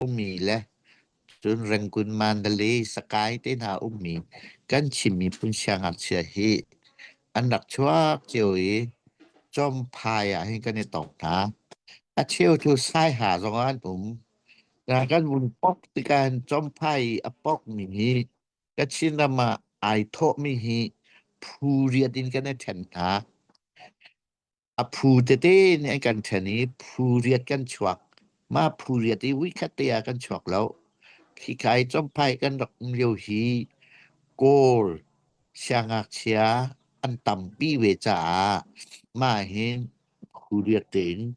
Mi le cun Rangoon, Mandalay, Sakai te hna ummi kan Chin miphun siangngakchia hi an rak chuak cio i Cawmphai ah hin kan i tong hna. A cheu cu Saiha zongah an um. Na kan vun pok tikah hin Cawmphai i a pokmi hi Kachin ram ah ai thawhmi hi phu riat in kan i ṭhen hna. A phu tete nih an kan ṭhen i phu riat kan chuak. Mah phu riat i vuikhat te ah kan chuak lo. Khika i Champhai kan rak um lio hi Kawl siangngakchia an tampi ve caah mah hin phu riat tein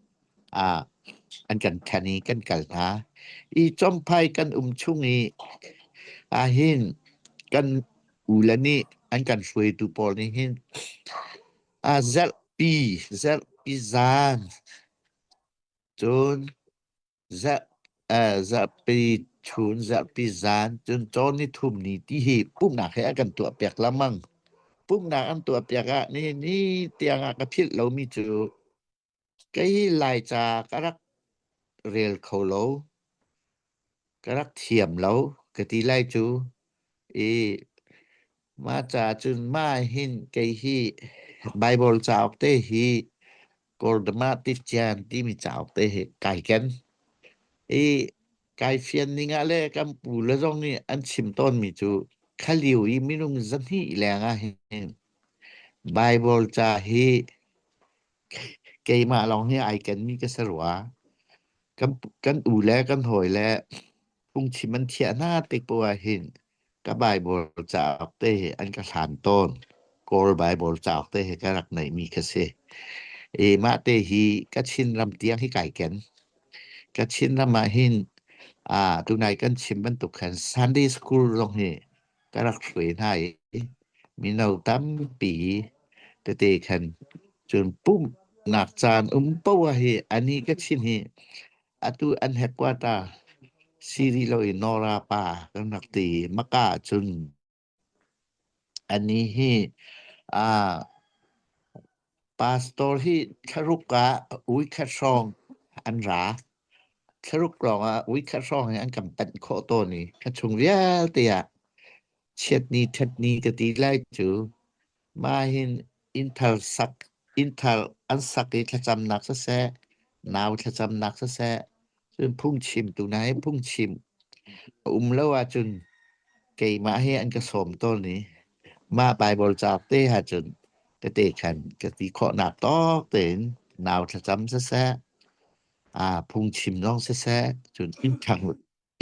ah an kan ṭhen i kan kal hna. I Champhai kan um chung i ahhin kan u le nih an kan hruaitu pawl nih hin A zarhpi, zarhpi zan, cun zarh, zarhpi chun, zarhpi zan, cun cawn nithum ni ti hi pumhnak he a kan tuahpiak lengmang. Pumhnak an tuahpiak ah nihin ni tiang ah ka philh lomi cu kei hi Laica ka rak rel kho lo. Ka rak thiam lo ka ti lai cu. I mah caah cun mah hin kei hi Baibal cauk te hi Kawldama Tician timi cauk te hi kai ken. I kai fian ning ah le kan pu le zong nih an chim tawnmi cu kha lio i minung 200 leng ah hin Baibal ca hi keimah lawng hi ai kenmi ka si rua. Kan u le kan hawi le phungchim an thiah hna tik poah ah hin ka Baibal cauk te hi an ka hlan tawn. Kawl Baibal cauk te hi ka rak neihmi kha si. I mah te hi Kachin ram tiang hi kai ken. Kachin ram ah hin tunai kan chim bantuk khan Sunday school zong hi ka rak hruai hna i mino tampi tete khan cun pumhnak caan um poah hi ani ka chin hi atu an headquarter si rih lo i Nora pa kan rak ti maka cun ani hi pastor hi thlaruk ah uikhat hrawng an ra. Thlaruk lawng ah uikhat hrawng hi an kan panh khawh tawn i ka chung vialte ah chiatni ṭhatni ka ti lai cu mah hin innthar sak innthar an sak i thlacamnak siseh nau thlacamnak siseh cun phungchimtu hna hi phungchim a um lo ahcun keimah hi an ka sawm tawn i mah Baibal cauk te ahcun ka te khan ka ti khawhnak tawk tein nau thlacam siseh phungchim zong siseh cun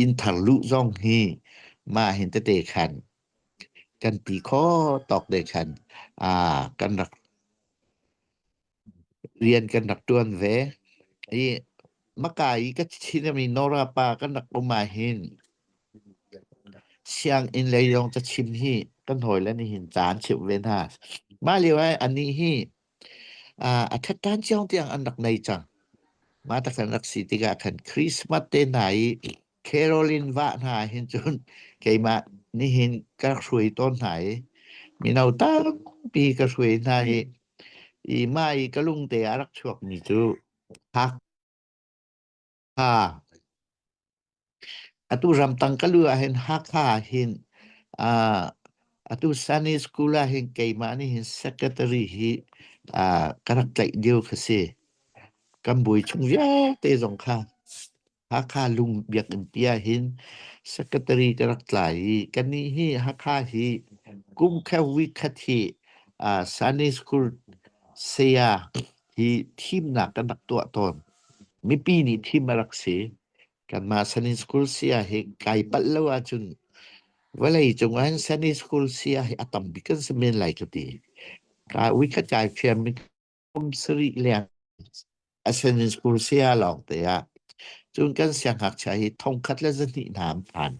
innthar luh zong hi mah hin tete khan kan ti khawh tawk te khan kan rak rian kan rak ṭuan ve. I maka i ka chinami Nora pa kan rak um ah hin sianginn lei zong cachim hi kan hawile nih hin ca an chimh ve hna. Mah lio ah anih hi a ṭhattan cio tiang an rak nei cang. Mah tak an rak si tikah khan Christmas te hna i Carolyn vah hna hin cun keimah nihin ka rak hruai tawn hna i mino tampi ka hruai hna i i mah i ka lungte a rak chuakmi cu Hakha. Atu ramtang ka lu ahhin Hakha ah hin atu Sunday School ah hin keimah nih hin secretary hi ka rak tlaih lio kha si. Kan bawi chung vialte zong kha Hakha lung biakinn pi ah hin secretary ka rak tlai i kannih hi Hakha hi kum khat week khat hi Sunday School saya hi thimnak kan rak tuah tawn. Mipi nih thim a rak si. Kanmah Sunday School saya hi kai palh lo ahcun vawlei cung ah hin Sunday School saya hi a tam bik kan si men lai ka ti. Ka week khat kai fiam kum sarih leng a Sunday School saya lawng te ah cun kan siangngakchia hi 1100 hna an phan.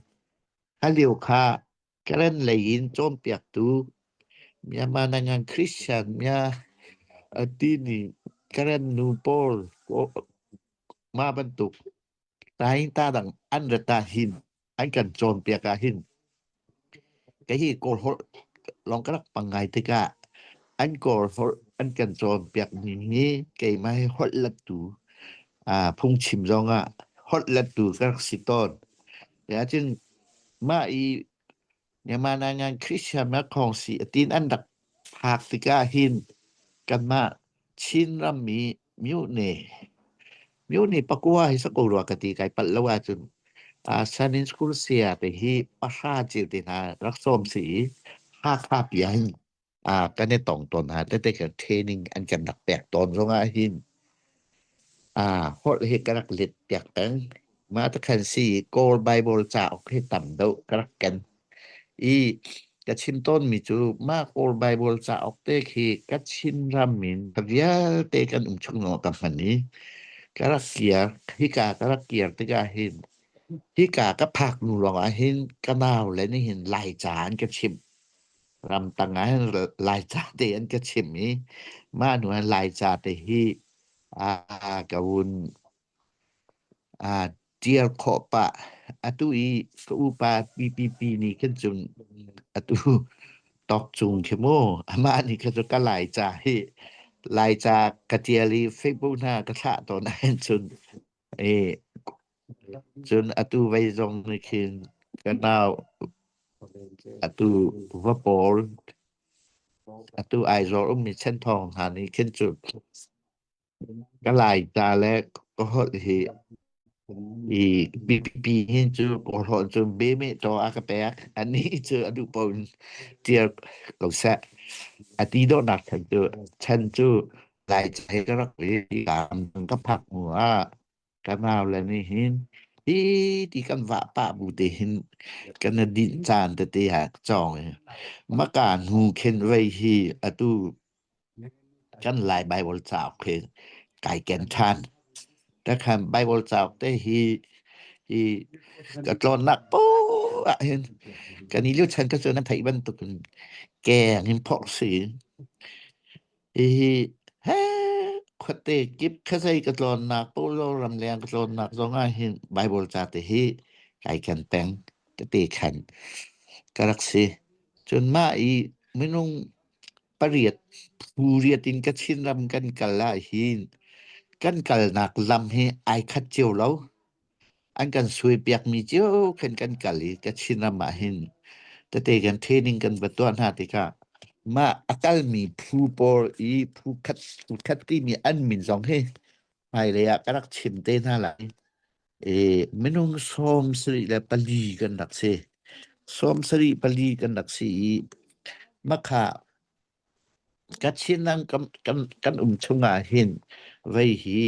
Kha lio kha Karen lei in cawnpiaktu Myanmar nangan Christian mya tini Karen nu pawl mah bantuk ta dang an rat ah hin an kan cawnpiak ah hin kei hi Kawl holh lawng ka rak pang ngai tikah an Kawl holh an kan cawnpiak ning hi keimah hi holh lettu phungchim zong ah Holh lettu ka rak si tawn. Cun mah i Myanmar ngan Christian Khawngsi a tin an rak phak tikah hin kanmah Chin ram i myone myone pakua hi sako rua ka ti kai palh lo ahcun Sanin School saya te hi pahra ceu te hna rak sawm si i Hakha pi ah hin kan i tong tawn hna tete kan training an kan rak pek tawn zongah hin holh hi ka rak let piak peng. Mah te khan si Kawl Bible cauk hi tam deuh ka rak ken. I ka chim tawnmi cu mah Kawl Bible cauk te khi ka Chin ram in ka vialte kan um chung zongah ka hman i ka rak kir hika ka rak kir tikah hin hika ka phak hnu lawngah hin ka nau le nih hin Laica an ka chimh. Ramtang ah hin Laica te an ka chimh i mah hnu ah Laica te hi ka vun ṭial khawh pah. Atu i ka upa PPP nih khin cun atu tawk cung khi mu amah nih khin cun ka Laica hi Laica ka ṭial i Facebook hna ka thlah tawn ahhin cun cun atu vei zong nih khin ka nau atu va pawl atu Aizawl ummi Chenthawng hna nih khin cun Ka Laica le ka holh hi i BPP hin cu kawlholh cu bemeh taw a ka pek. Anih cu a duh paoh in ṭial ko seh. A ti dawhnak chan cu chan cu Laica he ka rak i ka phak hnu ah ka nau le nih hin hi ti kan vah pah bu te hin kan i dinh caan tete ah cawng i maka hnu khin vei hi atu Kan Lai Baibal cauk hi kai ken ṭhan. Takhan Baibal cauk te hi hi ka tlawnnak poah ah hin kan i lio chan ka cu nan theih bantuk in keng in phorh si. Hihi he khuate kip khuazei ka tlawnnak Polo ramleng ka tlawnnak zong ah hin Baibal ca te hi kai ken peng tete khan ka rak si. Cun mah i minung pariat phu riat in Kachin ram kan kal ahhin kan kalnak lam hi ai khat cio lo. An kan suaipiakmi cio khan kan kal i Kachin ram ah hin tete kan training kan va tuah hna tikah mah a kalmi phu pawl i phu khat phu khat timi an min zong hi hmailei ah ka rak chim te hna lai. I minung 74 kan rak si. 74 kan rak si i makha Kachin ram kan, kan, kan um chungah hin vei hi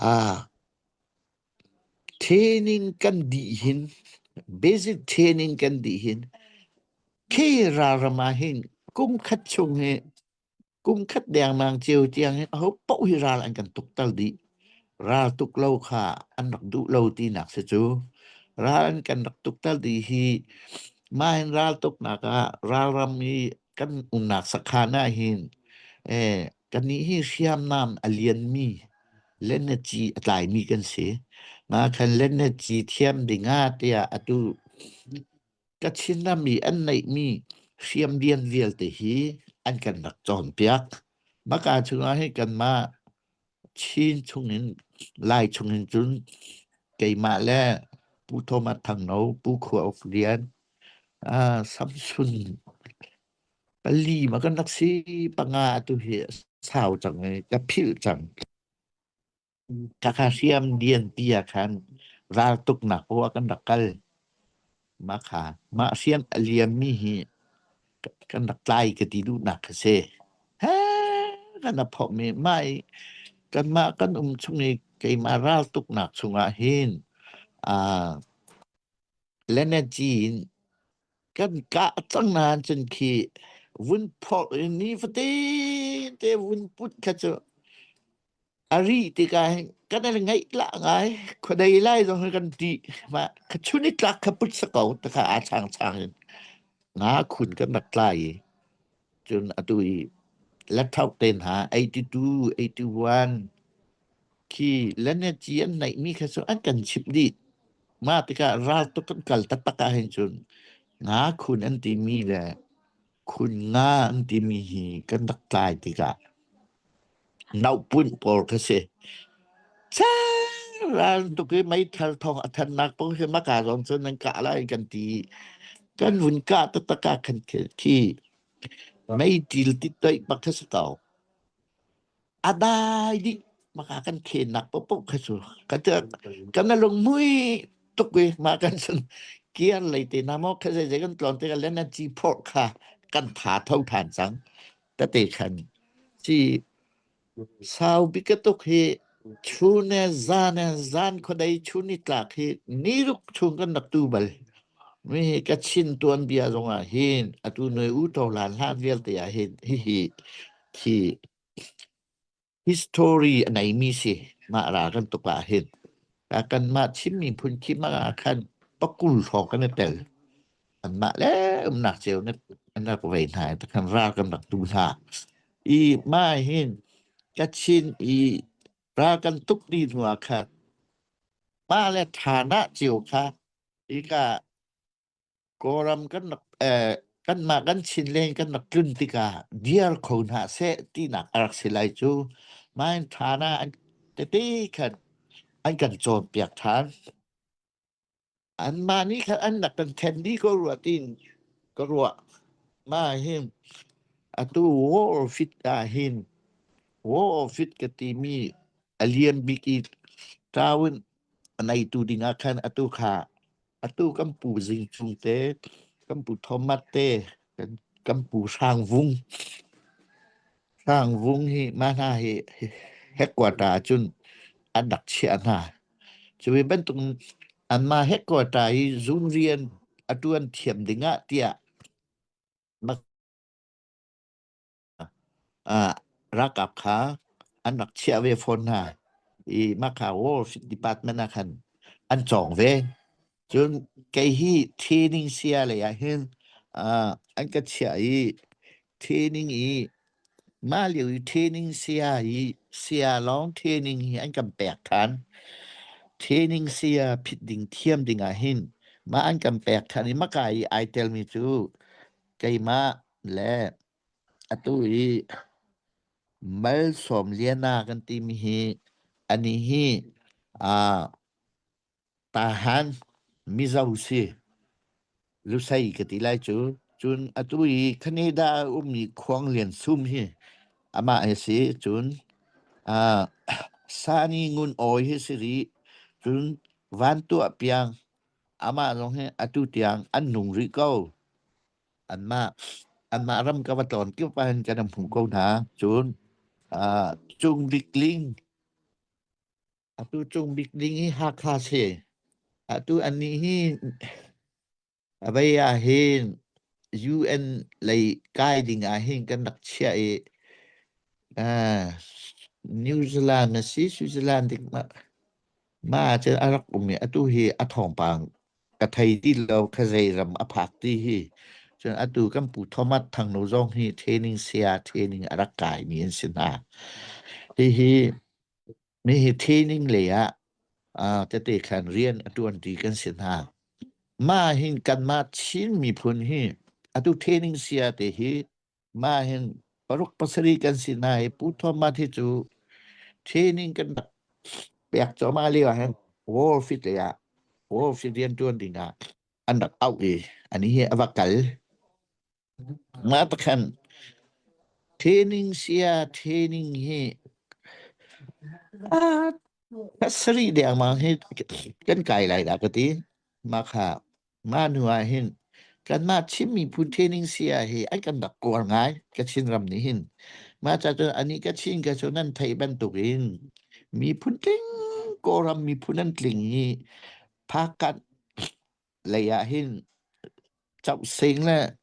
ah training kan dih hin basic training kan dih hin khi ralram ah hin kum khat chung hi Kum khat dengmang cio tiang hi aho paoh hi ral an kan tukter dih. Ral tuk lo kha an rak duh lo tinak si cu. Ral an kan rak tukter dih hi mah hin ral tuknak ah ralram i kan umnak sakhan ah hin eh, kannih hi hriamnam a lianmi lennaci a tlaimi kan si. Mah khan lennaci thiam ding ah tiah atu Kachin ram i an neihmi hriamlian vialte hi an kan rak cawnpiak. Maka chungah hin kanmah Chin chungin Lai chungin cun keimah le Pu Thomas Thangno, Pu Khua Uk Lian, Samsun pali ma kan rak si panga atu hi sau cang i ka philh cang. Khakha hriam lianpi ah khan raltuknak paoh ah kan rak kal. Mah kha mah hriam a liammi hi kan rak tlai ka ti duhnak kha si. He kan a phawkmi mah i kanmah kan um chung i keimah raltuknak chungah hin aa Lenaci in kan kah cang nain cun khi vun phorh in nifatin te vun put kha cu A rih tikah hin kan i ngaih lah ngai. Khuadei lai zong hi kan ṭih. Mah ka chun i tlak kha put sa ko ti kha aa changchang in nga khun kan rak tlai i cun atu i latthok te hna 82, 81 khi leneci an neihmi kha cu an kan chimh dih. Mah tikah ral tuk kan kal taktak ahhin cun nga khun an timi le khun nga an timi hi kan rak tlai tikah Nauhpunh pawl kha si. Ral tuk i meithal thawng a thannak paoh hi maka zong cun nan kah lai kan ti. Kan vun kah taktak ah khan khi meiṭil tittoih bak kha si ko. A dai dih maka kan khennak paohpaoh kha cu kan kan a lungmui tuk i mah kan cun kiar lei te hna maw kha zeizei kan tlawn tikah le nan ci phorh kha kan tha tho ṭhan cang tete khan ci Sau bik tuk hi chun le zan le zan khuadei chun nitlak hi niruk chung kan rak tu bal. Mi hi Kachin tuanbia zongah hin atu noi u lan hlan vialte ah hin hihi khi history a neimi si mah ra kan tuk ah hin. Kanmah Chin miphun khi mah ah khan pakul hrawng kan i tel. Anmah le umnak cio na an rak vei hna i takhan ral kan rak tu hna. I mah hin Kachin i ral kan tuk dih hnu ah khan mah le thanah cio kha hika Kawlram kan rak eh, kanmah kan Chinland kan rak tlun tikah diar kho hna seh tinak a rak si lai cu. Mah hin thanah an tete khan an kan cawnpiak ṭhan. Anmah nih khan an rak kan ṭhen dih ko rua tiin ka ruah. Mah hin atu war fit ah hin war fit ka timi a lian bik i ṭau in a neitu ding ah khan atu kha atu kan pu Zing Cung te, kan pu Thomas te, kan, kan pu Hrang Vung. Hrang Vung hi mah hna hi headquarter ah cun an rak chiah hna. Cu ve bantuk anmah headquarter i zung rian a ṭuan thiam ding ah tiah ah ralkap kha an rak chiah ve fawn hna i mah kha War Department ah khan an cawng ve. Cun kei hi training saya lei ah hin uh, an ka chiah i training i mah lio i training saya i saya lawng training hi an kan pek ṭhan. Training saya phit ding thiam ding ah hin mah an kan pek ṭhan i maka i ai telmi cu keimah le atu i Malsawmliana kan timi hi anih hi uh, Tahan Mizo si. Lusei ka ti lai cu. Cun atu i Canada a ummi Khuang Lian Sum hi amah hi si. Cun uh, Sani Ngun Awi hi si rih. Cun Van Tuah Piang amah zong hi atu tiang an nung rih ko. Anmah anmah ram ka va tlawn kip ahhin kan hmuh ko hna. Cun uh, Cung Bik Ling atu Cung Bik Ling hi Hakha si. Atu annih hi a vei ah hin UN lei kai ding ah hin kan rak chiah i uh, New Zealand a si Switzerland dik ma ma cu a rak um i atu hi a thawngpang ka thei ti lo kha zei ram a phak ti hi. Cun atu kan pu Thomas Thangnu zong hi training saya training a rak kaimi an si hna. Hihi mi hi training lei ah uh, tete khan rian a ṭuanṭi kan si hna. Mah hin kanmah Chin miphun hi atu training saya te hi mah hin paruk pasarih kan si hna i Pu Thomas hi cu training kan rak pek cuahmah lio ah hin war fit lei ah war fit rianṭuan ding ah an rak auh i ani hi a va kal. Mah pakhan training sia training hi ah pasarih dengmang hi kan kai lai dah ka ti. Mah kha Mah hnu ah hin kanmah Chin miphun training saya hi an kan rak kawl ngai Kachin ram nih hin. Mah ca cun anih Kachin ka cu nan theih bantukin miphun tling Kawlram miphun an tling i phakkat lei ah hin Chohsing le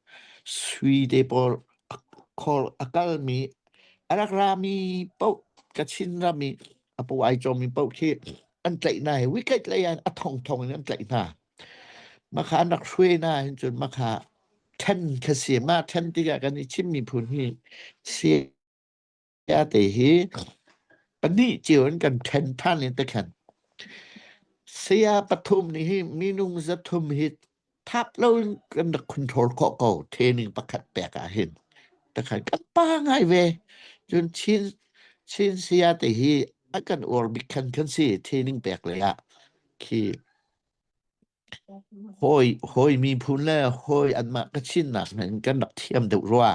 Sui te pawl khawl a kalmi a rak rami paoh Kachin ram i a paw ai cawmmi paoh khi an tlaih hna i wicket lei ah a thongthong in an tlaih hna. Makha an rak hruai hna hin cun makha ṭhen kha si. Mah ṭhen tikah kan i Chin miphun hi sia te hi pahnih cio in kan ṭhen ṭhan in tikhan saya pathum nih hi minung 300 hi thap loin kan rak control khawh ko training pakhat pek ah hin takhan kan pa ngai ve cun Chin Chin saya te hi. A kan uar bik khan kan si training pek lei ah khi hawi hawi miphun le hawi anmah ka chinnak in kan rak thiam deuh rua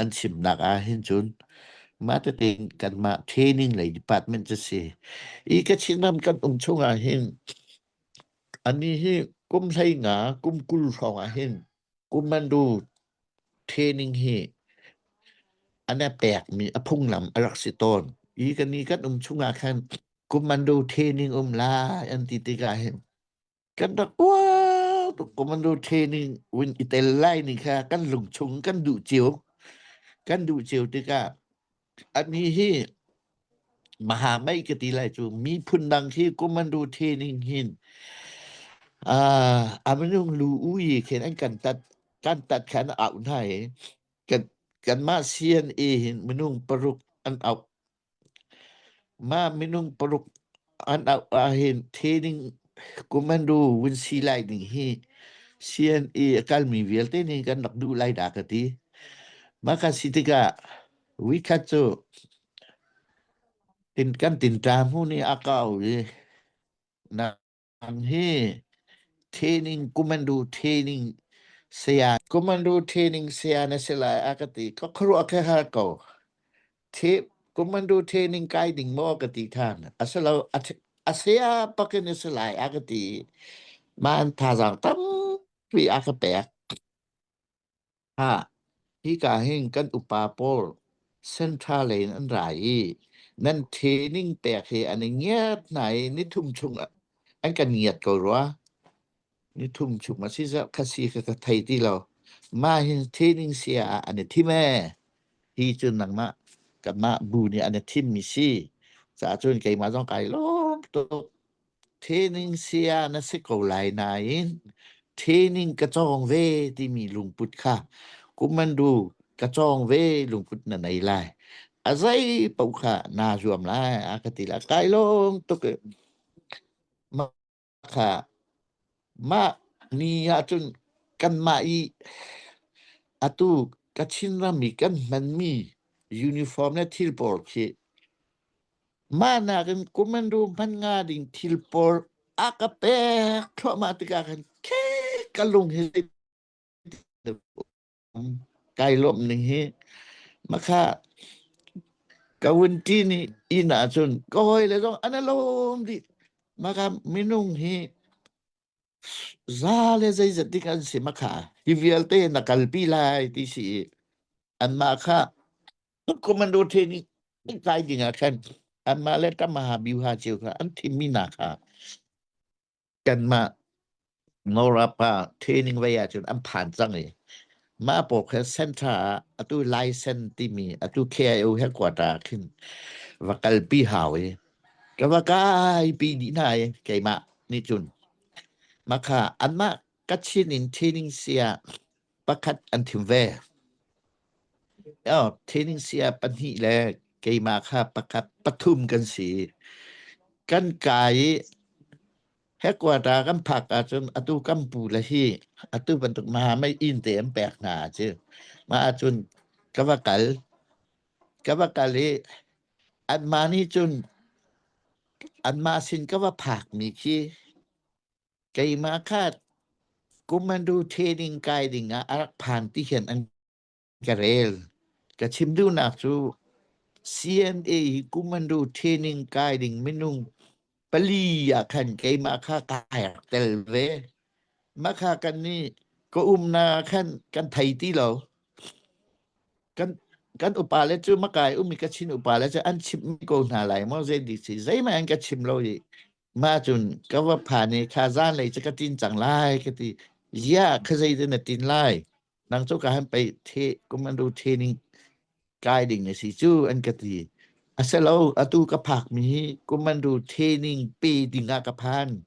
an chimnak ah hin cun mah tete kanmah training lei department cu si i ka Chinram kan um chung ah hin ani hi kum 15 kum 20 hrawng ah hin kummandu training hi an i pekmi a phunglam a rak si tawn. I kan i kan um chungah khan commando training um lai an ti tikah hin kan rak uar tuk commando training win i tel lai ni kha kan lungchung kan duh cio kan duh cio tikah ani hi Mahamei ka ti lai cu miphun dang khi commando training hin a minung lu u yi khin an kan tat kan tat khan a auh hna i kan kanmah CNA hin minung paruk an auh mah minung paruk an auh ahhin training commando vun si lai ding hi CNA a kalmi vialte nih kan rak duh lai dah ka ti mah ka si tikah Wikhat cu kan tinṭa hmun i a kau i nang hi training commando training saya commando training saya na si lai a ka ti. Ka khuaruah ka har ko. The commando training kai ding maw ka ti than. Asilo a saya pakin a si lai a ka ti. Mah an thazaang tampi a ka pek. Ha, hika hin kan upa pawl Central lei in an ra i nan training pek hi an i ngiat hna i nithum chung an kan ngiat ko rua. Nithum chung a si kha si kha ka thei ti lo. Mah hin training sia ah an i thim ee. Hi cu nangmah kanmah bu nih an i thimmi si. Caah cun keimah zong kai lawm tuk. Training saya na si ko lai nain training ka cawng ve timi lungput kha kumandu ka cawng ve lungput na nei lai. A zei paoh kha naa zuam lai a ka ti la. Kai lawm tuk i mah kha mah ni ahcun kanmah i atu Kachin ram i kan hmanmi uniform le thil pawl khi Mah nakin commando hman nga ding thil pawl a ka pek thluahmah tikah khan ka lung hi kai lawmh ning hi makha ka wunti nih inn ahcun ka hawile zong an i lawm dih. Maka minung hi za le zeizat dik an si makha hi vialte na kalpi lai ti si i anmah kha Commando training kai ding ah khan anmah le tamaha biuha cio kha an thimmi hna kha kanmah Norapa training vei ahcun an phan cang i mah pawl kha center ah atu license timi atu KIO headquarter ah khin va kalpi hau i ka va kai pi dih hna i keimah nih cun makha anmah Kachin in training sia pakhat an thim ve. Training saya pahnih le keimah kha pakhat pathum kan si. Kan kai i headquarter kan phak ahcun atu kan pu le hi atu bantuk maha mei inn te an pek hna cu. Mah ahcun ka va kal. Ka va kal i anmah nih cun anmah sin ka va phakmi khi keimah kha commando training kai ding ah a rak phan ti hian an ka rel. Ka chim duhnak cu CNA hi commando training kai ding minung pali ah khan keimah kha kai rak tel ve. Mah kha kan nih ka umnak khan kan thei ti lo. Kan kan upa le cu makai umi ka chin upa le cu an chimh ko hna lai maw zei dik si zeihmanh an ka chim lo i mah cun ka va phan i kha zanlei cu ka tin cang lai ka ti. Ziah kha zei na tin lai? Nang cu ka han pei the commando training kai ding na si cu an ka ti. Asilo atu ka phak mi hi commando training pe ding ah ka phan.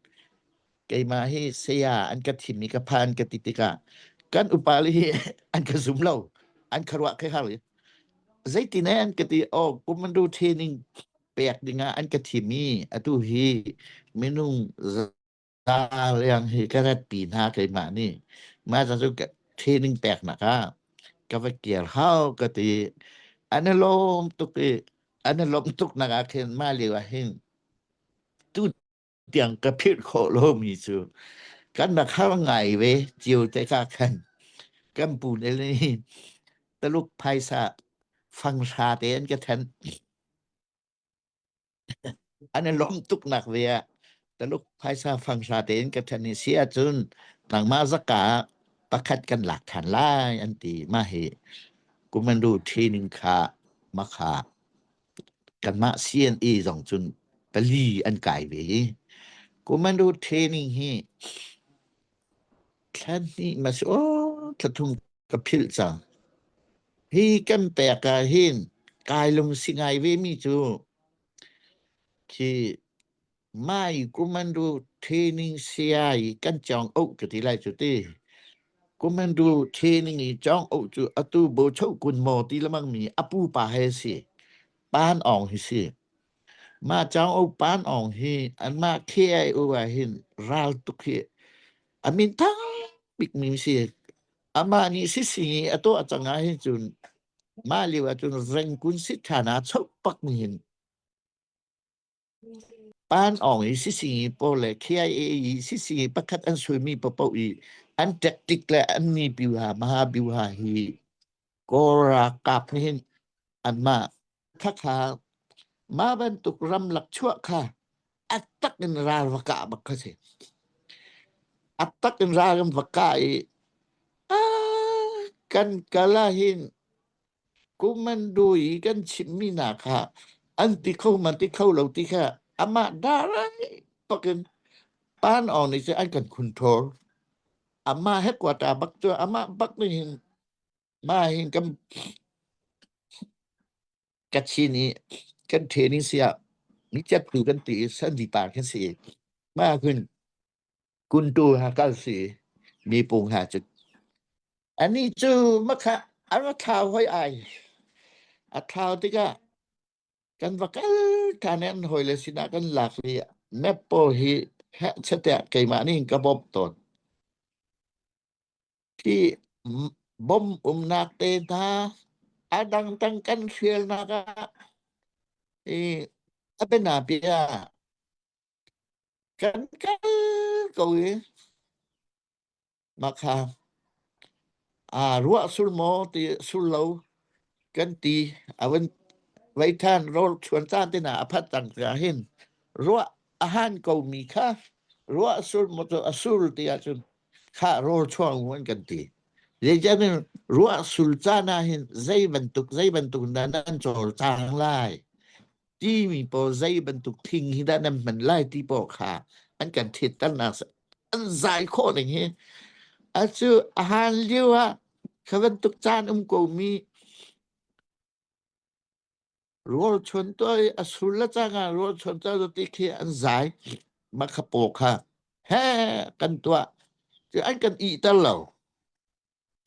Keimah hi saya an ka thim i ka phan ka ti tikah kan upa le hi an ka zum lo. An kharuah kai har. Zeitin an ka ti oh commando training pek ding ah an ka thim i atu hi minung liang hi ka ratpi hna keimah nih mah ca cu training peknak ah ka va kir hau ka ti an i lawm tuk i. An i lawmh tuk nak ah khin mah lio ah hin tu tiang ka philh khawh lomi cu kan rak har ngai ve cio te ka khan kan pu ne nih Taluk phaisa fanghra te an ka then. An i lawmh tuk nak ve ah Taluk phaisa fanghra te in ka then i si ahcun nangmah zaka ah pakhat kan lak than lai an ti. Mah hi Kumandu training kha makha kanmah CNA zong cun pali an kai ve i Kumandu training hi thla hnih ma si aw thla thum ka philh cang. Hi kan pek ah hin kai lungsi ngai ve mi cu khi mai Kumandu training saya i kan cawng oh ka ti lai cu ti. Kumandu training i cawng oh cu atu bo cho kun maw ti lamang mi apu pa he si. Pan ong hi si. Mah cawng oh pan ong hi anmah KIO ah hin ral tuk hi a min thang bik mi si. Amah nih sising i a tuah cang ah hin cun mah lio ah cun Rengkun sithan ah choh pak mi hin Pan Aung i sisingi pawl le KIA i sisingi pakhat an suimi paohpaoh i an tactic le an ni biuha maha biuha hi Kawl ralkap nih hin anmah khakha mah bantuk ramlak chuah kha a tak in ral va kah bak kha si. A tak in ral kan va kah i kan kal ah hin Kumandu i kan chimmi hna kha an ti kho man ti kho lo ti kha amah direct bakin pan awng nih cun an kan control. Amah headquarter bak cu amah bak nih hin mah hin kan Kachin i kan training sia mi chattu kan ti i sanvi par kan si. Mah kun kuntu ha kal si mi pung ha cu Anih cu makha a ra thlau hoi ai. A thlau tikah kan va kal ṭhan i an hawile sinah kan lak i map pawl hi heh tiah keimah nih ka bawmh tawn. Khi bom umnak te hna a dangdang kan hrialnak ah i a bianabia kan kal ko i Mah kha aa ruah sul maw ti sul lo kan ti a vun vei ṭhan rawl chuan caan te hna a phanh cang tikah hin ruah a han komi kha ruah sul maw cu a sul ti ahcun khah rawl chuang u an kan ti. Zeicahtiah ruah sul caan ah hin zei bantuk zei bantuk dah nan cawlcang lai timi pawl zei bantuk thing hi dah nan hman lai ti pawl kha an kan thitternak an zai khawh ning hi acu a han lio ah kha bantuk caan um ko mi rawl chun to a sul la changa rawl chun to ti khi an zai ma kha po kha he kan tuah cu an kan i ter lo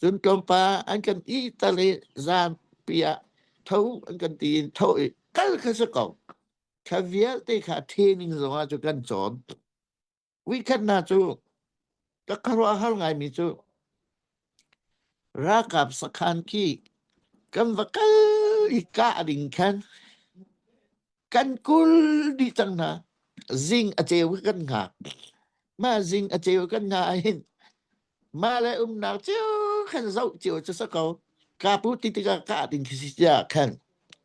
Cun tlawmpal an kan ihter i zaanpi ah tho an kan ti in tho i kal kha si ko. Kha vialte kha training zongah cu kan cawn. Weekend hna cu ka khuaruahhar ngaimi cu ralkap sakhan khi kan va kal i kah ding khan kan kul dih cang hna. Zing a ceu kan hngak. Mah zing a ceu kan hngah ahhin mah le umnak cio khan zoh cio cu si ko. Kapu ti tikah kah ding khi si tiah khan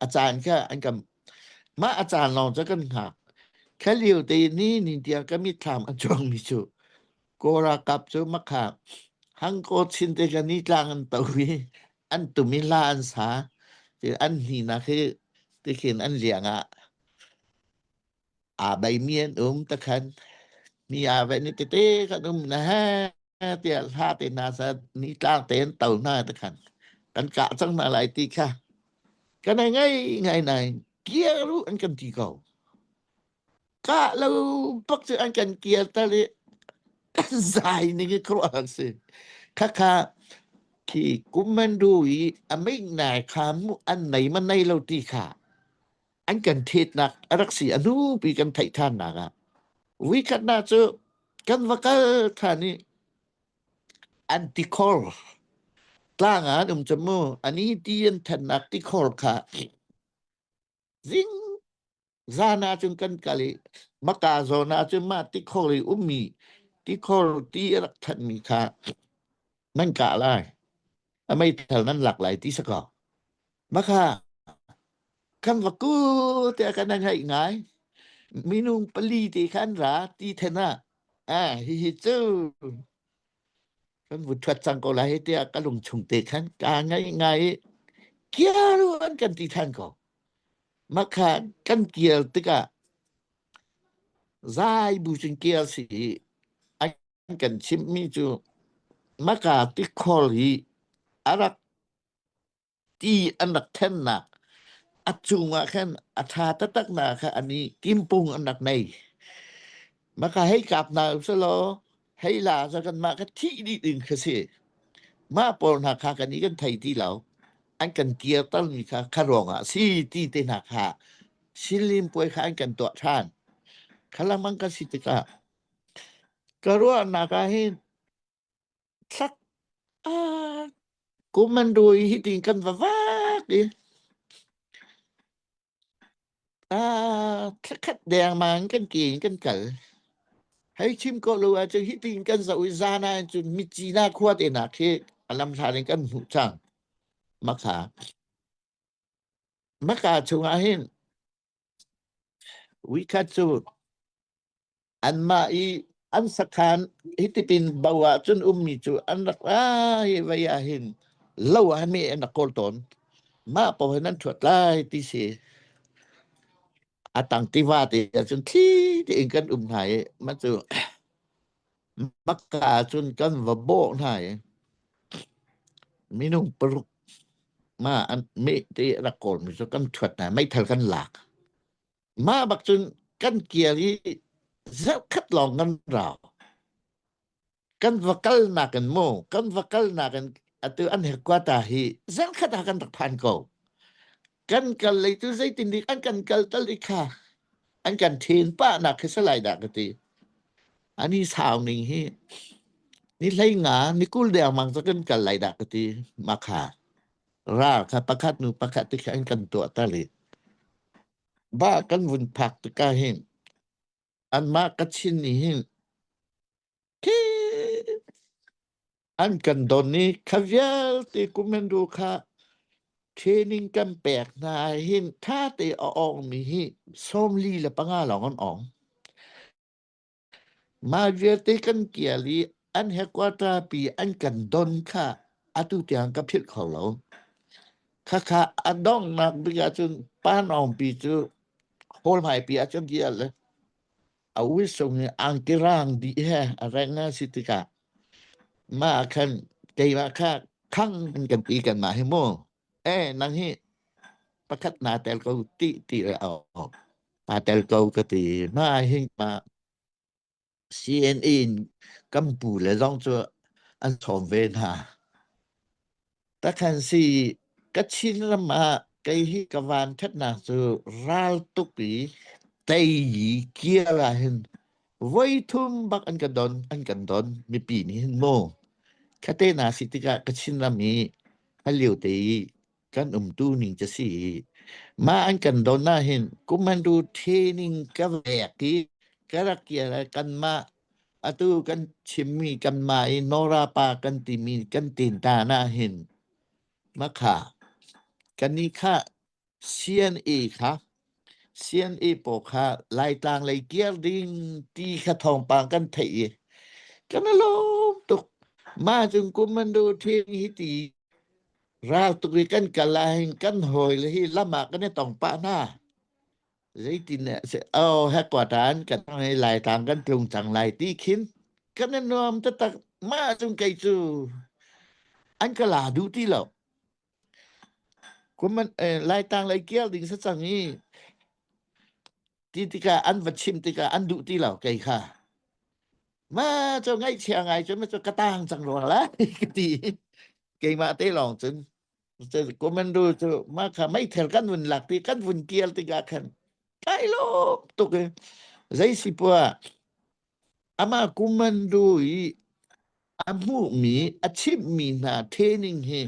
a caan kha an kan mah a caan lawng cu kan hngak. Kha lio te ni ni tiang ka mitthlam a cuangmi cu Kawl ralkap cu makha hangkaw chin te ka nitlang an to i an tum i hla an sa. An hninak hi tikhin an liang ah aa beimi an um takhan ni aa ve ni tete kan um na he tiah hla te hna sa nitlang te an to hna takhan kan kah cang hna lai ti kha kan ai ngai ngai nai kiar u an kan ti ko kah lo bak cu an kan kiar tal i kan zai ning i khuaruah an si khakha khi kummandu i a ming nai kha mu an nei ma nei lo ti kha an kan thetnak a rak si a hnu pi kan theih than nak ah weekend na cu kan va kal than i an tikhor tlang ah an um cu mu ani ti an thannak tikhor kha. Zing zan ah cun kan kal i Maka zawn ah cun mah tikhor i ummi tikhor ti a rak thanmi kha nan kah lai. A meithal nan lak lai ti si kaw. Maka kan va ku tiah kan ngaih ngai. Minung pali te khan ra ti then ah ah hihi cu kan vu thuat cang ko lai tiah ka lung chung te khan ka ngai ngai i kiaru an kan ti than ko. Makha kan kial tikah zai bu cun kial si i an kan chimhmi cu maka tikhor hi a rak ti an rak thennak a cungah khan a ṭha taktak na kha an i kimpung an rak nei. Maka hei kap hna usalaw hei la za kan mah ka thih dih ding kha si. Mah pawl hna kha kan i kan thei ti lo. An kan kirter mi kha kha ruangah si ti te hna kha Sinlim puai kha an kan tuah ṭhan. Khalamang ka si tikah ka ruahnak ah hin thlak ah kum an rui hi tin kan va vak i ah thlakhat dengmang kan ke in kan kal. Hei chim ko lo ahcun hi tin kan zoh i zan ah cun Myitkyina khua te nak khi a lamhlat in kan hmuh cang. Makha. Maka chungah hin uikhat cu anmah i an sakhan hitipin bo ah cun ummi cu an rak ra i vei ah hin lo ah mi an rak kawl tawn. Mah paoh hin an ṭhuat lai ti si. A tang tiva te ahcun thli tein kan um hna i mah cu Makka ahcun kan va bawh hna i minung paruk ma an meh te rak kawlmi cu kan ṭhuat hna meithal kan lak. Mah bak cun kan kir i zarhkhat lawng kan rau. Kan va kalnak in mu, kan va kalnak in atu an headquarter hi zarhkhat ah kan rak phan ko. Kan kal lei cu zeitin dik an kan kal tal i kha an kan then pah nak khi salai dah ka ti. Ani sau ning hi ni hlei nga ni kul dengmang cu kan kal lai dah ka ti ma kha ral kha pakhat nu pakhat ti kha an kan tuah tal i ba kan vun phak tikah hin anmah Kachin nih hin khi an kan don i kha vialte kumendo kha training kan pek hna hin tha te a awngmi hi 45 lawng an awng. Mah vialte kan kial i an headquarter pi an kan don kha atu tiang ka philh kho lo. Khakha a donghnak bik ahcun panawngpi cu hall hmaipi ahcun kial le a uisung hi angki rang dih he a reng a si tikah mah ah khan keimah kha khang an kan ti kanmah hi mu eh nang hi pakhat naa tel ko ti ti le au aa tel ko ka ti mah hi mah CNA in kan pu le zong cu an sawm ve hna. Takhan si Kachin ram ah kei hi ka van ṭhatnak cu ral tuk i tei i kir ah hin voi thum bak an ka don an kan don mipi nih hin mu khate na si tikah Kachin ram i a lio te i kan umtu ning ca si i mah an kan don ah hin kumandu training ka vek i ka rak kir ah kanmah atu kan chimmi kanmah i Nora pa kan timi kan tin ta na hin makha kani kha CNA kha CNA pawl kha Laitlang lei kir ding ti kha thawngpang kan theih i kan i lawm tuk mah cung kumandu training hi ti Ral tuk i kan kal ahhin kan hawile hi lam ah kan i tong pah hna. Zeitin oh headquarter kan hei Laitlang kan tlung cang lai ti khin kan i nuam taktak. Mah cun kei cu an ka la duh ti lo. Kum Laitlang lei kial ding si cang i ti tikah an va chim tikah an duh ti lo kei kha. Ma cu ngaihchia ngai cu ma cu ka tang cang rua lai ka ti. Keimah te lawng cun commando cu mah kha meithal kan vun lak ti kan vun kial tikah khan kai lawm tuk i zei si poah amah commando i a hmuhmi a chimhmi hna training hi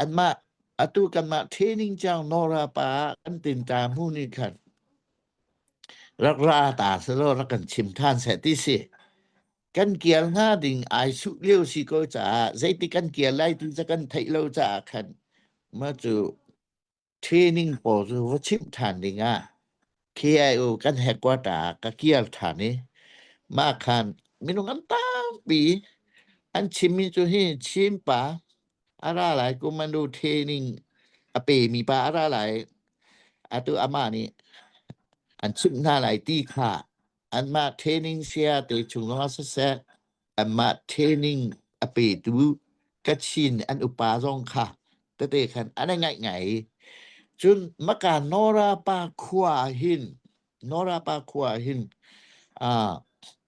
anmah. Atu kanmah training cang Nora pa kan tin ta hmu nih khan rak ra ta selaw rak kan chim than seh ti si. Kan kial hnga ding ai suh lio si ko caah zeiti kan kial lai ti ca kan theih lo caah khan ma cu training pawl cu va chimh ṭhan ding ah KIO kan headquarter ah ka kir ṭhan i mah khan minung an tampi an chimmi cu hi Chin pa a ra lai kumanu training a pemi pa a ra lai atu amah nih an chimh hna lai ti kha anmah training saya te chung zongah siseh anmah training a petu Kachin an upa zong kha tete khan an i ngaih ngai. Cun maka Nora pa khua hin Nora pa khua hin uh,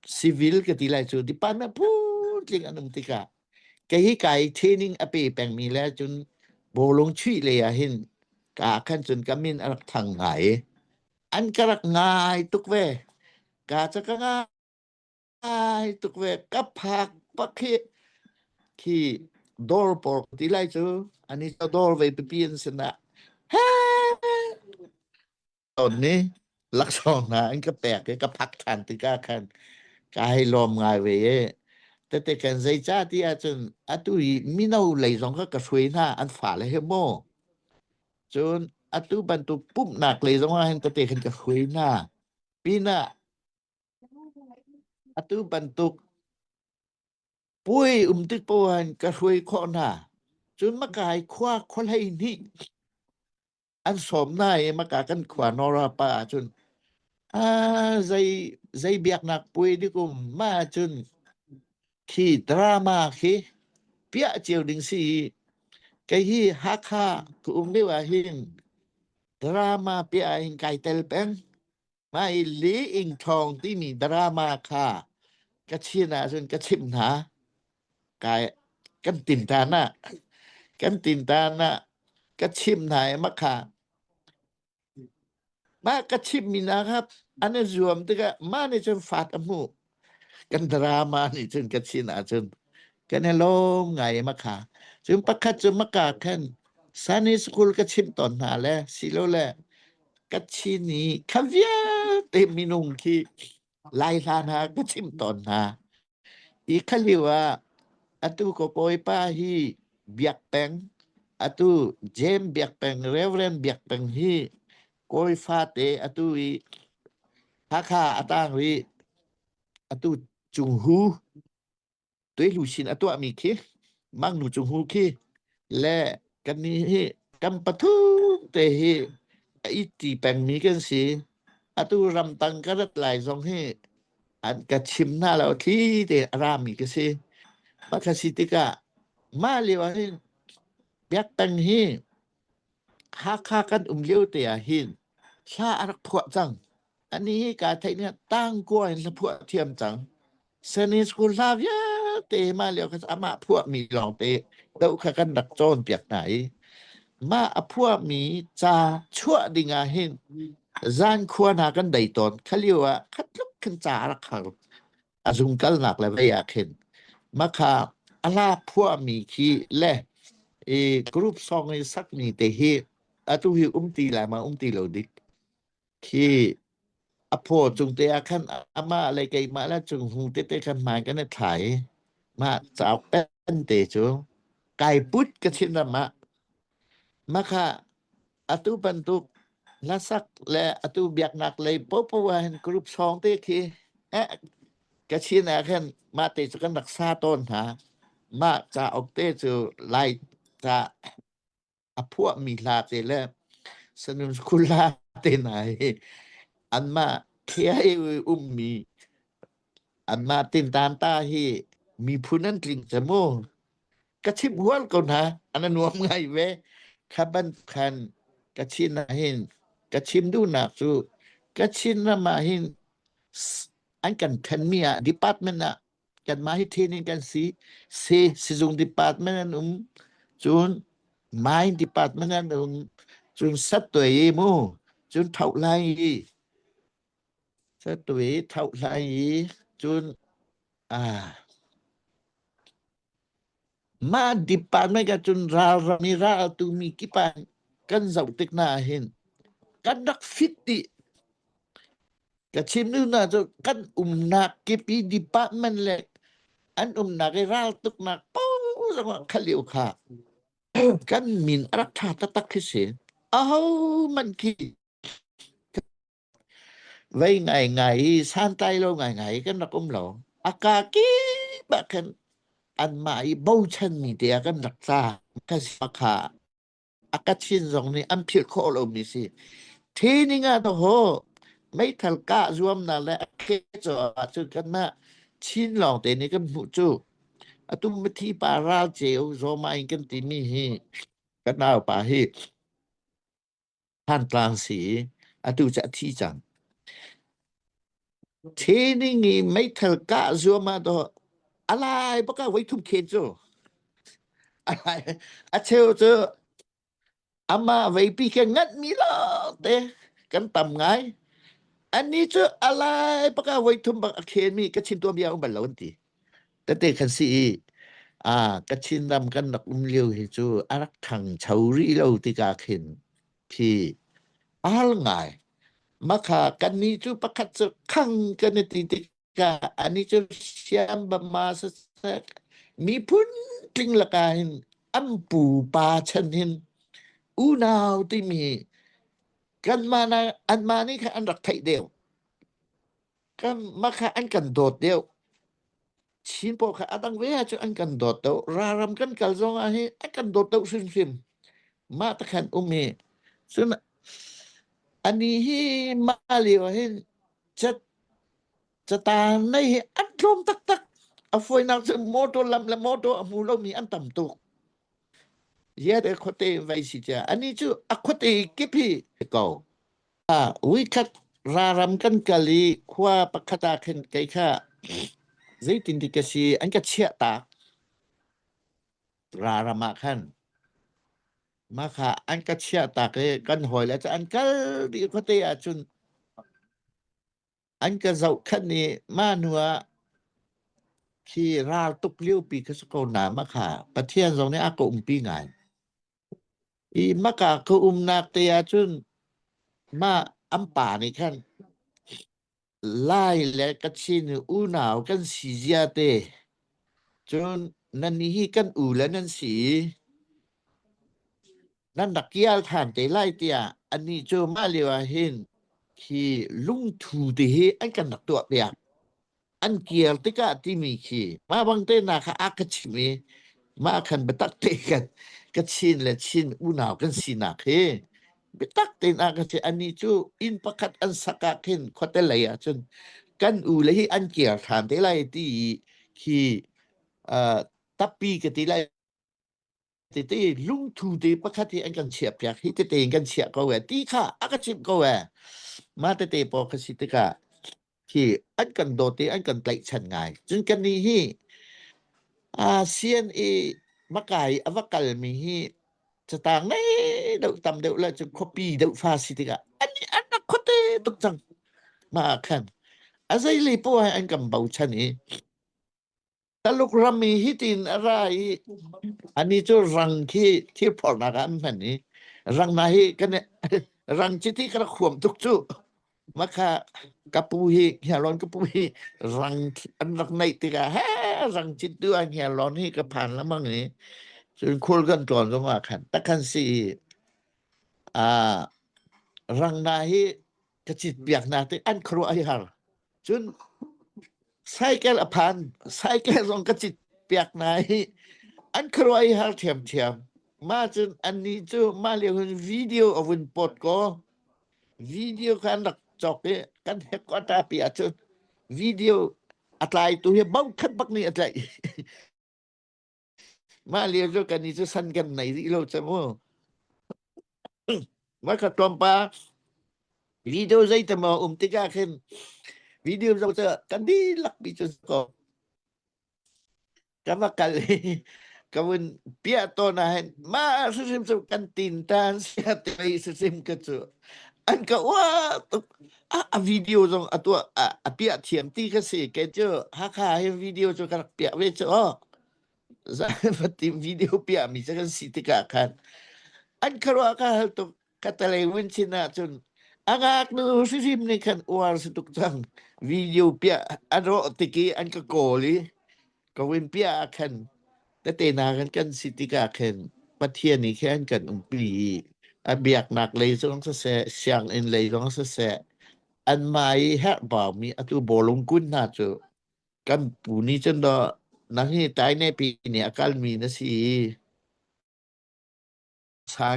civil ka ti lai cu department phun an um tikah kei hi kai training a pe pengmi le cun bawlung chuih lei ah hin ka khan cun ka min a rak thang ngai an ka rak ngai tuk ve ka ca ka ngai tuk ve ka phak pak khi khi dawr por ti lai cu ani cu dawr ve pipi an sinah he ton ni laksawng hna an ka pek i ka phak ṭhan tikah khan ka hei lawm ngai ve i tete kan zeicah ti ahcun atu i mino lei zong kha ka hruai hna an fale he maw Cun atu bantuk pumhnak lei zongah hin tete khan ka hruai hna. Pinah atu bantuk puai um tik paoh ah hin ka hruai khawh hna. Cun makai khua khuahlei nih an sawm hna i maka kan khua Nora pa ahcun ah zei zei biaknak puai dik um ma ahcun khi drama khi piah cio ding si i kei hi Hakha ka um lio ah hin drama piah ah hin kai tel peng. Mah i Li Ing Thawng timi drama kha ka chin ahcun ka chimh hna. Kai kan tintan ah kan tintan ah ka chimh hna i makha Mah ka chimmi hna kha an i zuam tikah mah nih cun fat a hmuh. Kan drama nih cun ka chin ahcun kan i lawm ngai i makha. Cun pakhat cu maka khan Sunday school ka chimh tawn hna le silole ka chin i kha vialte minung khi Lai hla hna ka chimh tawn hna. Hi kha lio ah atu ka kawipa hi Biak Peng, atu James Biak Peng, Reverend Biak Peng hi kawi fate atu i Hakha a tang rih. Atu Cunghu tuihlu sin a tuahmi khi Mangnu Cunghu khi le kannih hi kan pathum te hi a it-ṭi pengmi kan si. Atu ramtang ka rat lai zong hi an ka chim hna lo thli te a rami ka si. Mah kha si tikah mah lio ah hin biakṭeng hi Hakha kan um lio te ah hin hla a rak phuah cang. Ani hi kaa theih ning ah tangkua in hla phuah thiam cang. Sunday school hla vialte mah lio kha amah phuahmi lawngte doh kha kan rak cawnpiak hna i mah a phuahmi ca chuah ding ah hin zan khua hna kan dei tawn. Kha lio ah kha tluk khin ca a rak har. A zung kalnak le vei ah khin makha a hla phuahmi khi le i group song i sakmi te hi atu hi um ti lai ma um ti lo dik. Khi a phaw cung te ah khan amah le keimah le cung hung tete khan hmai kan i thla i mah cauk pen te cu kai put ka chin ram ah makha atu bantuk hlasak le atu biaknak lei popo ah hin group song te khi eh ka chin ah khan mah te cu kan rak sa tawn hna mah cauk te cu lai ca a phuahmi hla te le sanun kula te hna hi anmah KIA ummi anmah tintan ta hi miphun an tling ca mu ka chimh hual ko hna an nuam ngai ve kha ban khan ka chin ah hin ka chim duhnak cu ka chin ram ah hin an kan thenmi ah department ah kanmah hi training kan si si sizung department an um cun mine department an um cun sattuai i mu cun tho lai i sattuai tho lai i cun ah. Mah department ah cun ralram i ral tumi kip ah kan zoh tik hna ahhin kan rak fit dih. Ka chim duh hna cu kan umnak kip i department le an umnak i raltuknak paoh zong ah kha lio kha kan min a rak ṭha taktak khi si. Ahohmanh khi Vei ngaingai i santlai lo ngaingai i kan rak um lo. A kaa kip ah khan anmah i bochanmi te ah kan rak tla. Ka kha a Kachin zong nih an philh khawh lomi si. Training ah haw meithal kah zuamnak le a ke caw ahcun kanmah Chin lawng te nih kan hmuh cu. Atu mithi pa ral ceu zawma in kan timi hi ka naupa hi Thantlang si i atu cu a thi cang. Training i meithal kah zuam ah dawh a lai bak ah voithum khen cu. A lai a cheu cu amah veipi khe nganhmi lawngte kan tam ngai. Annih cu a lai bak ah voithum bak a khenmi ka chin tuanbia um bal lo an ti. Tete kan si i Kachin ram kan rak um lio hi cu a rak ṭhangcho rih lo tikah khin khi a har ngai. Makha kannih cu pakhat cu khang kan i ti tikah anih cu siam bama siseh miphun tling lakah hin an pupa chan hin unau timi kanmah na anmah nih khan an rak theih deuh. Kan makha an kan dawt deuh. Chin pawl kha a dang ve ahcun an kan dawt deuh. Ralram kan kal zong ah hin an kan dawt deuh hrimhrim. Mah te khan um hi. Cun ani hi mah lio ah hin cat catan nei hi an tlawm taktak. A fawinak cu motor lam le motor a hmu lomi an tam tuk. Ziah khuate vai si cia. Ani cu a khuate kip hi ko. Voikhat raram kan kal i khua pakhat ah khin kei kha zeitin ti ka si an ka chiah tak. Raram ah khan mah kha an ka chiah tak i kan hawile cu an kal dih khuate ahcun an ka zohkhenh i mah hnu ah khi ral tuk liopi ka si ko na mah kha Pathian zong nih a ka umpi ngai. I maka ka umnak te ahcun mah an pa nih khan Lai le Kachin unau kan si zia te cun nannih hi kan u le nan si i nan rak kial than te lai tiah annih cu mah lio ah hin hi lungthu te hi an kan rak tuah piak. An kir tikah timi khi mah bang te na kha a ka chimh i mah khan biatak te kan ka Chin le Chin unau kan sinak hi biatak tein a ka chimh. Anih cu inn pakhat an sak ah khin khuate lei ah cun kan u le hi an kir ṭhan te lai ti khi uh, tappi ka ti lai tete lungthu te pakhat hi an kan chiah piak hi tete in kan chiah ko e ti kha a ka chimh ko e ma tete paw ka si tikah khi an kan dawt i an kan tlaihchan ngai cun kan nih hi ASEAN i makai a va kalmi hi catang nei deuh tam deuh le cun khuapi deuh fa si tikah an an rak khuate tuk cang ma khan a zei le poah an kan bochan i Taluk ram i hitin a ra i ani cu rang khi thil phornak ah an hman i rang na hi kan rang chiti ka rak huam tuk cu makha ka pu hi Hniarlawn ka pu hi rang an rak neih tikah he rang cit tu ah Hniarlawn hi ka phan lengmang i cun khul kan tlawn zong ah khan takhan si i a rang na hi ka cit piak na te an khuaruah hi har Cun cycle a phan. Cycle zong ka cit piak hna i an khuaruah i har ṭhiamṭhiam. Mah cun annih cu mah lio hin video a vun pawt kaw video kha an rak cawk i kan headquarter pi ahcun video a tlaitu hi bokhat bak nih a tlaih. Mah lio cu kan i cu san kan nei rih lo cu mu. Mah kha tlawmpa video zei te maw um tikah khin video zoh cu kan dihlak mi cu ko ka va kal i ka vun piah tawn ah hin mah hrimhrim cu kan tin tan sia te hrimhrim ka cu an ka uah tuk a, a video zong a tuah a, a piah thiam ti ka si kei cu Hakha hi video cu ka rak piah ve cu aw. Zan video piahmi cu kan si tikah khan an khuaruah ka hal tuk. Ka talei win chin ahcun a ngaknu hrimhrim nih khan uar si tuk cang. Video piah an rawh tik i an ka kawl i ka win piah ah khan tete hna kan kan si tikah khin Pathian nih khin kan umpi i a biaknak lei zong siseh, sianginn lei zong siseh, anmah i herhbaumi atu bawlung kun hna cu kan pu nih cun dawh nang hi Taine pi nih a kalmi na si i sang.